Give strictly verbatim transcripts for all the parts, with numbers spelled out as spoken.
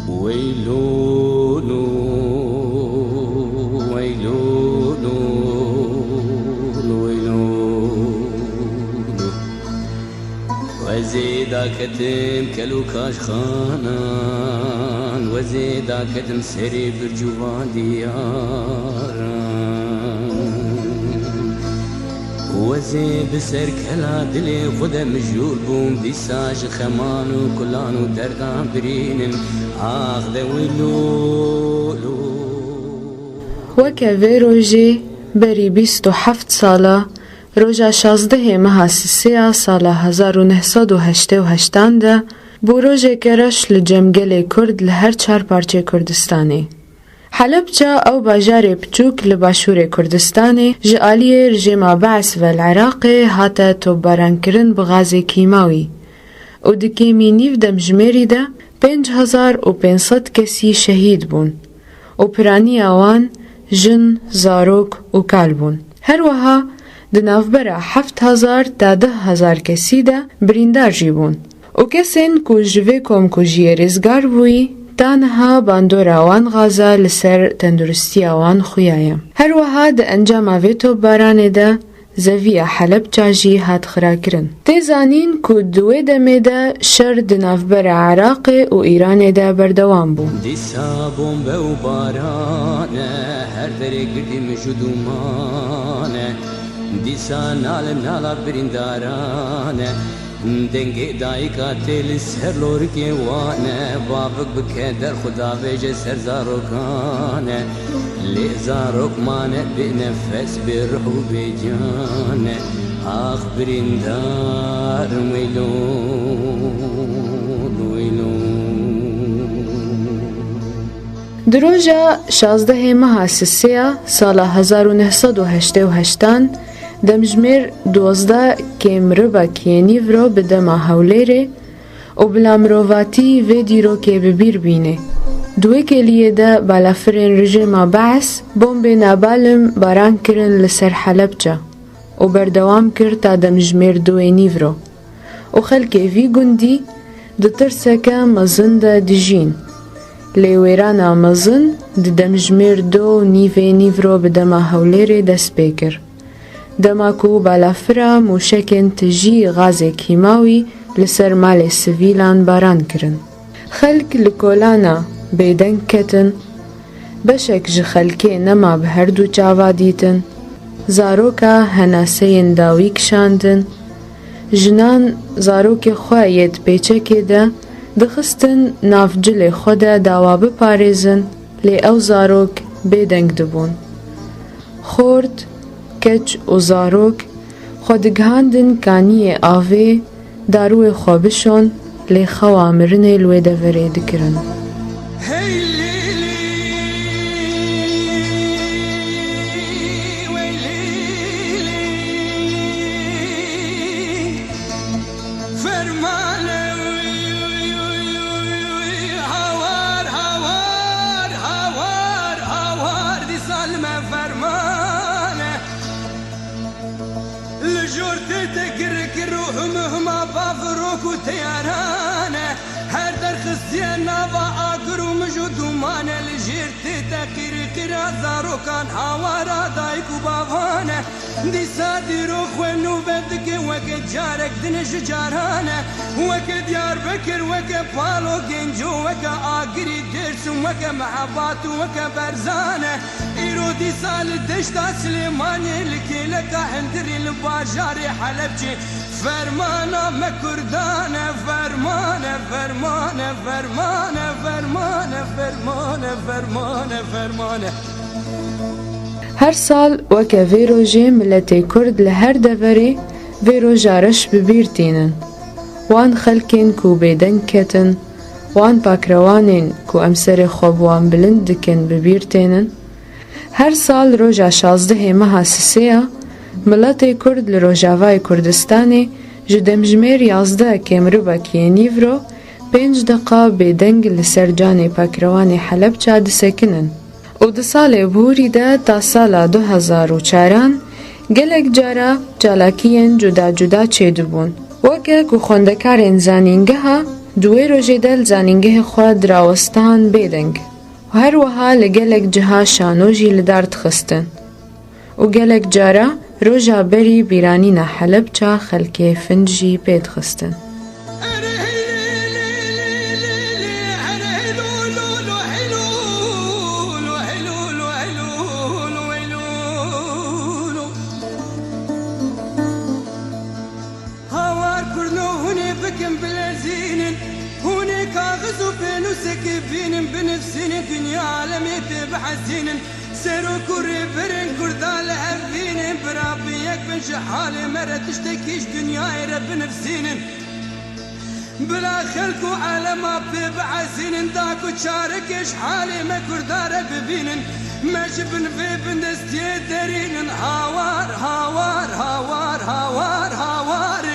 Weylûnû, weylûnû, weylûnû. Wezê daketim kel û kaşxanan, wezê daketim serê birc û van diyaran. Wezê bi ser kela dilê xwe de mijûl bûm, dîsa ji xeman û kulan û derdan birînim. Ax de wî lû, lû. Weke vê rojê berî bîst û heft sala, roja şazdehê meha sisê ya sala hezar û neh sed û heştê û heştan de, bû rojeke reş li cem gelê Kurd li her çar parçeyê Kurdistanê. Helebça, ew bajarê biçûk li başûrê Kurdistanê, ji aliyê rejîma Bees ve li Iraqê hate topbarankirin bi gazê kîmawî û di kêmî nîv demjimêrî de pênc hezar û pênc sed kesî şehîd bûn û piraniya wan jin, zarok û kal bûn. Her wiha di navbera heft hezar ta deh hezar kesî de birîndar jî bûn. Û kesên ku ji vê komkujiyê rêzgar bûyî, ta niha bandora wan gaza li ser tenduristiya wan xuya ye. Her wiha di encama vê topbaranê de zeviya Helebça jî hat xirakirin. Tê zanîn ku di wê demê de şer di navbera Iraqê û Îranê de berdewam bû. Dîsa bombe û baran e, her derê girdî mij û dûman e. Dîsa nal nala birîndaran e. Dengê dayika tê li ser lorikê wan e, bavik bike derxwe davêje ser zarokan e. Lê zarok mane bê nefes, bê ruh û bê can e. Ax birîndar, weylûn, weylûn. Di roja şazdehê meha sisê ya sala hezar û neh sed û heştê û heştan, demjimêr duwazdeh kêm ribek yê nîvro bi dema Hewlêrê û bila mirovatî vê dîrokê bi bîr bîne. Di wê kêliyê de balafirên rejîma Bees bombê nabalim baran kirin li ser Helebça û berdewam kir ta demjimêr duwê nîvro û xelkê vî gundî di tirseke mezin de dijîn. Lê wêrana mezin di demjimêr du û nîvê nîvro bi dema Hewlêrê dest pê kir. Dema ku balafira mûşekên tijî gazê kîmawî li ser malê sivîlan baran kirin. Xelk li kolana bêdeng ketin, beşek ji xelkê nema bi her du çava dîtin, zaroka henaseyên dawî kişandin, jinan zarokê xwe yê di pêçekê de dixistin nav cilê xwe de dawa biparêzin, lê ew zarok bêdeng dibûn. Xort, keç û zarok xwe digihandin kaniyê avê, darûyê xwe bişon, lê xewa mirinê li wê deverê dikirin. Hey lîlî, wey lîlî, fermane, uy, uy, uy, uy, uy, hawar, hawar, hawar, hawar, dîsa li me fermane. Li jor tê te gir gir û him hima bavirok û teyaran e. Her derxistiye nava agir û mij û dûman e. Li jêr tê te qîrîqîra zarokan, hawara dayik û bavan e. Dîsa dîrok xwe nû ve dike weke carek din ji caran e. Weke Diyarbekir, weke Palo Genco, weke Agirî Dêrsim, weke Mehebat û weke Berzan e. Îro dîsa li deşta Silêmaniyê, li kêleka Hindirê, li bajarê Helebcê, fermana me Kurdan e, ferman e, ferman e, ferman e. Her sal weke vê rojê miletê Kurd li her deverê vê roja reş bi bîr tînin. Wan xelkên ku bêdeng ketin, wan pakrewanên ku em serê xwe bi wan bilind dikin bi bîr tênin. Her sal roja şazdehê meha sisê ya, miletê Kurd li Rojavayê Kurdistanê ji demjimêr yazdeh kêmribek yê nîvro pênc deqa bêdeng li ser canê pakrewanê Helebça disekinin û di salê bihûrî de ta sala du hezar û çaran gelek cara çalakiyên cuda cuda çêdibûn. Weke ku xwendekarên zanîngeha Di wê rojê de li zanîngehê xwe dirawestan bêdeng û her wiha li gelek ciha şano jî li dar dixistin û gelek cara roja berî bîranîna Helebça xelkê finc jî pê dixistin. Hawar kurno hûnê bikin bilezînin, hûnê kaxiz û pênûsekê bînin, binivsînin, dinya alemê pê bihezînin. Ser û kurê berên kurda li hev bînin, bira bi yek bin ji halê me re tiştekî ji dinyayê re binivsînin. Bila xelk û alema pê biezînin, da ku çarekê ji halê me kurda re bibînin. Me ji bin vê bindestiyê derînin, hawar, hawar, hawar, hawar, hawar.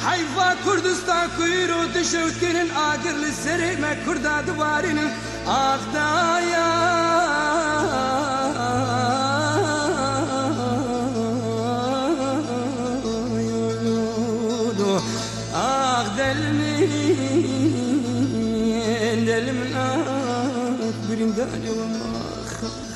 Heyfa Kurdistan ku îro dişewtînin, agir li serê me kurda dibarînin. Ax daya, ax del min, del min, ax birîndanê we max.